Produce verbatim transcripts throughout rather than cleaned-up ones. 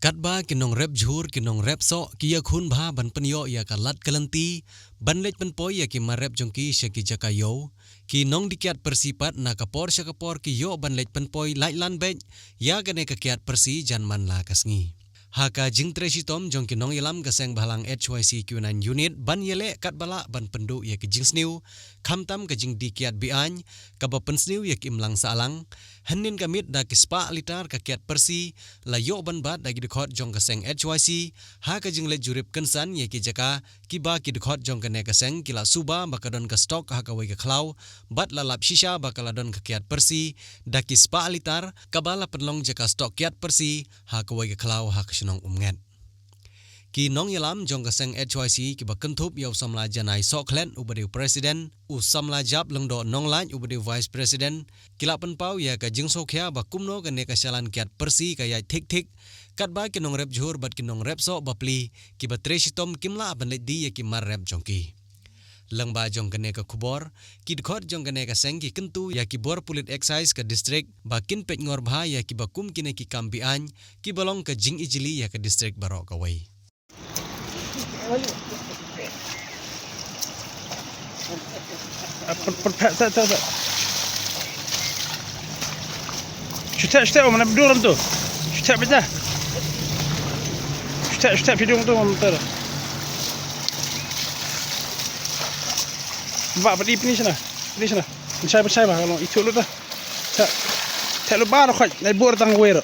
Katba ki nongrep jhur, ki nongrep soh ki ïakhun bha ban pynïoh ïa ka lad ka lynti ban leit pynpoi ïa ki mar rep jong ki sha ki jaka ïew, ki nongdie kiad Parsi pat na ka por sha ka por ki ïoh ban leit pynpoi laitlan beit ïa kane ka kiad Parsi jan man la ka sngi. Ha ka jingtrei shitom jong ki nongïalam ka seng bhalang H Y C Q nine Unit ban ïaleh katba lah ban pynduh ïa ki jingsniew, khamtam ka jingdie kiad be-aiñ kaba pynsniew ïa ki imlang sahlang, hynnin ka miet da ki spah litar ka kiad Parsi la ïoh ban bat da ki dkhot jong ka seng H Y C ha ka jingleit jurip kynsan ïa ki jaka kiba ki dkhot jong kane ka seng ki la suba ba ka don ka stok ha kawei ka khlaw, bad la lap shisha ba ka la don ka kiad Parsi da ki spah litar kaba la pynlong jaka stok kiad Parsi ha kawei ka khlaw ha ka shnong Umnget. Ki nongïalam jong ka seng H Y C kiba kynthup ïa u samla Janai Sohkhlet uba dei u president, u samla Jap Lyngdoh Nonglait uba dei u vice president, ki la pynpaw ïa ka jingsngewkhia ba kumno kane ka shalan kiad Parsi ka ïaid thik thik, katba ki nongrep jhur bad ki nongrep soh bapli kiba trei shitom kim lah ban leit die ïa ki mar rep jong ki. Lyngba jong kane ka khubor, ki dkhot jong kane ka seng ki kyntu ïa ki bor pulit excise ka district ba kin peit ngor bha ïa kiba kum kine ki kam be-aiñ kiba long ka jingijli ïa ka district baroh kawei. Shu theh, shu theh, wan na dur tu. Shu theh beit na. Shu theh, shu theh phi dung tu, wan ter. Ba, ba di pini shana. Pini shana. Pynshai, pynshai ba, long itu lut ta. Theh, theh lut ba ro khoi, nai bur tang wer.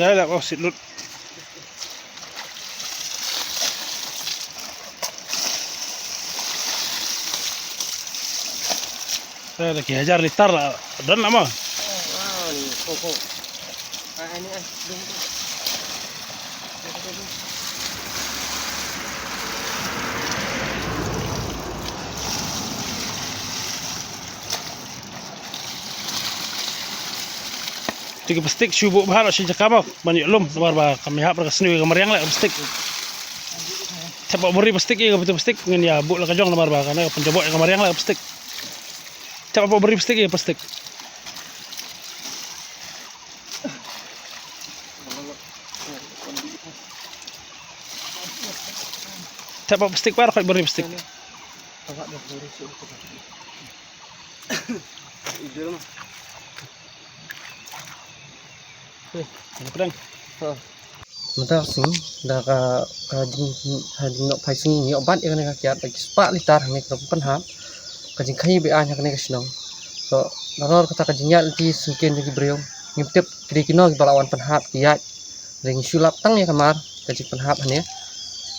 Jai la ko sit lut. Eh, da ki hajar litar la don la mo. Te ki plastik shu buh bha noh shi jaka mo, ban ïoh lum, namar ba kam ïahap re ka sniew ïa ka mariang la ka plastik. Thep bha buri plastik ïa ka plastik, ngin ïa buh la ka jong namar ba kane ka pynjaboh ïa ka mariang la ka plastik. Thep bha buri plastik ïa ka plastik. Thep bha plastik, bha khoi buri plastik. Mynta ka sngi da ka, ka jing, ha jingnoh phai sngi ngi ïoh bat ïa kane ka kiad da ki spah litar hangne ka pynhap ka jingkhaïi be-aiñ ha kane ka shnong. To nalor kata ka jingïaid lynti syngkien jong ki briew ngim tip ki dei kino kiba la wan pynhap ki ïaid. Te ngi shu lap tang ïa ka mar ka jingpynhap hangne.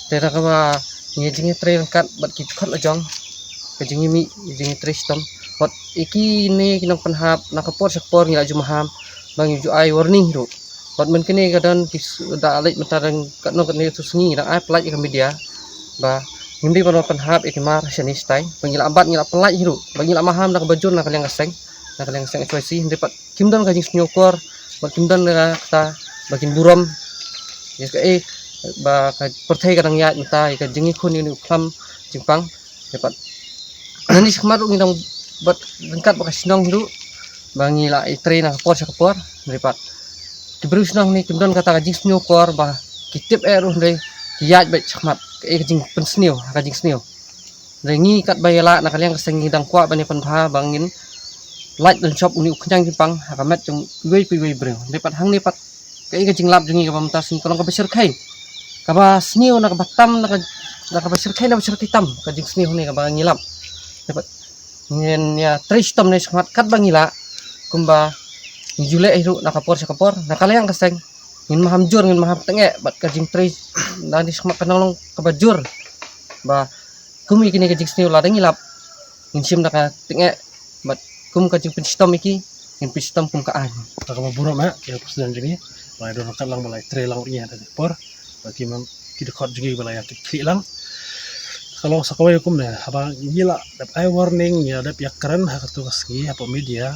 Te da kaba ngi jingïatrei ryngkat bad ki dkhot la jong ka jingïamih, jingïatrei shitom. Bad ïa kine ki nongpynhap na ka por sha ka por ngi la ju maham ba ngi ju ai warning hi ruh. Bad mynta kane ka don ki s-, da leit mynta dang katno katne tu sngi ngi dang ai pynlait ïa ka media ba ngim dei ban pynhap ïa ki mar shane shatai. Ba ngi la bat ngi la pynlait hi ruh ba ngi la maham na kaba jur na ka liang ka seng, na ka liang ka seng H Y C, hynrei pat kim don ka jingsngewkor, ba kim don ka kata, ba kin burom ïa kaei ba ka pyrthei ka dang ïaid mynta ïa ka jingïakhun ïa une u khlam jingpang. Hynrei pat nangne shakhmat ruh ngi dang bat ryngkat bad ka shnong hi ruh ba ngi la ïatrei na ka por sha ka por. Hynrei pat ki briew shnong hangne kim don kata ka jingsniew por ba ki tip eh ruh hynrei ki ïaid beit shakhmat kaei ka jingpynsniew ha ka jingsniew. Hynrei ngi katba ïa lah na ka liang ka seng ngi dang kwah ban ïa pynbha ba ngin lait lynshop une u khñiang jingpang ha ka met jong iwei pa iwei briew. Hynrei pat hangne pat kaei ka jinglap jong ngi kaba mynta sien ka long kaba shyrkhei, kaba sniew na kaba tam na ka, na kaba shyrkhei na ba shyrkhei tam ka jingsniew hangne kaba ngi lap. Hynrei pat ngin ïa trei shitom ne shakhmat katba ngi lah, kumba ngi ju leh hi ruh na ka por sha ka por na ka liang ka seng. Ngin maham jur, ngin maham tyngeh bad ka jingtrei na ne shakhmat ka nang long kaba jur ba kum ïa kine ka jingsniew lada ngi lap ngin shim da ka tyngeh bad kum ka jingpynshitom ïa ki ngin pynshitom kum ka aiñ. Kata kaba burom eh ïa u president jong ngi ba la don ryngkat lang ba la trei lang ïa kane ka por ba ki man ki dkhot jong ngi ba la ïa kit khlieh lang. Ka long sa kawei kumne haba ngi la dep ai warning, ngi la dep ïa kren ha kato ka sngi hapoh media,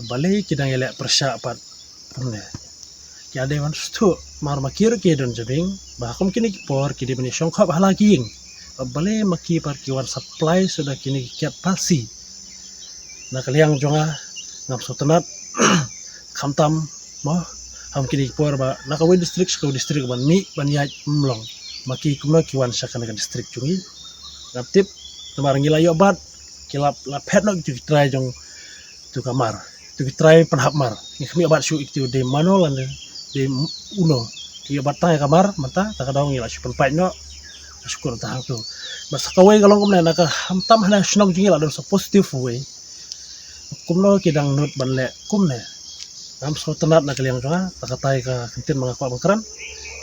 balei ki dang ïa leh pyrshah pat kumne. Ki ïa dei ban sngewthuh mar ma ki ruh ki don jabieng ba ha kum kine ki por ki dei ban ïa shong khop ha la ki ïing. Ba balei ma ki pat ki wan supply suda kine ki kiad palsi. Na ka liang jong nga ngam sngewtynnat khamtam mo ha kum kine ki por ba na kawei district sha kawei district ban mih ban ïaid ym long. Ma ki kumno ki wan sha kane ka district jong ngi. Ngam tip namar ngi la ïoh bat ki la, la phet noh kitu ki trai jong tu ka mar, tu ki trai pynhap mar. Ngi khmih bat shuh ïa kitu dei mano lane dei uno. Ki ïoh bat tang ïa ka mar mynta, ta ka daw ngi la shu pynpait noh. Ka shu kut ta hangtu. Bad sa kawei ka long kumne na ka khamtam hana shnong jong ngi la don sa positive way. Kumno ki dang nud ban leh kumne. Ngam sngewtynnat na ka liang jong nga, ta katai ka ktien ba nga kwah ban kren.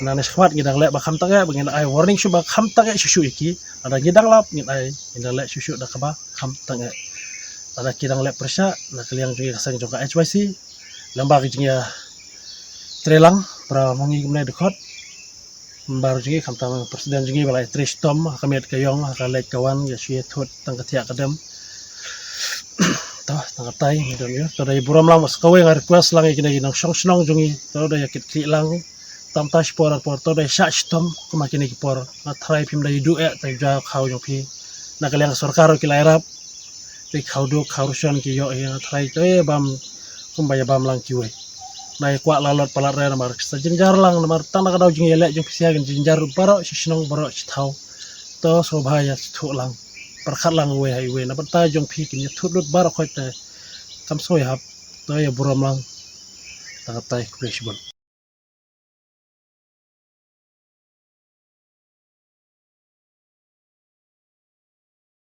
Na ne shakhmat ngi dang leh ba kham tyngeh ba ngin ai warning shuh ba kham tyngeh shuh shuh ïa ki. Lada ngi dang lap ngin ai, ngin dang leh shuh shuh da kaba kham tyngeh. Lada ki dang leh pyrshah na ka liang jong ngi ka seng jong ka H Y C lyngba ka jingïa trei lang para ma ngi kumne dkhot. Member jong ngi khamtam president jong ngi ba la ïa trei shitom ha ka miet ka ïong ha ka leit ka wan ïa shu ïa thut tang ka thiah ka dem. To tang katai ngi don ïa to da ïa burom lang ba sa kawei nga request lang ïa kine ki nongshong shnong jong ngi to da ïa kit khlieh lang. Tam ta shi por ar por to da ïa shah shitom kum ha kine ki por. Nga tharai phim da ïa duh eh ta ïa khaw jong phi. Na ka liang ka sorkar ki la ïarap. Te khaw duk khaw rushon ki ïoh hi nga tharai to ïa bam kumba ïa bam lang kiwei. Na ïa kwah lalot palat re namar sa jynjar lang namar tang na ka daw jingïaleh jong phi sia kan jynjar baroh shi shnong baroh shi thaw. To sngewbha ïa sngewthuh lang pyrkhat lang uwei ha uwei na bynta jong phi kin ïa thut lut baroh khoit te kam sngewbha hap to ïa burom lang. Tang katai khublei shibun.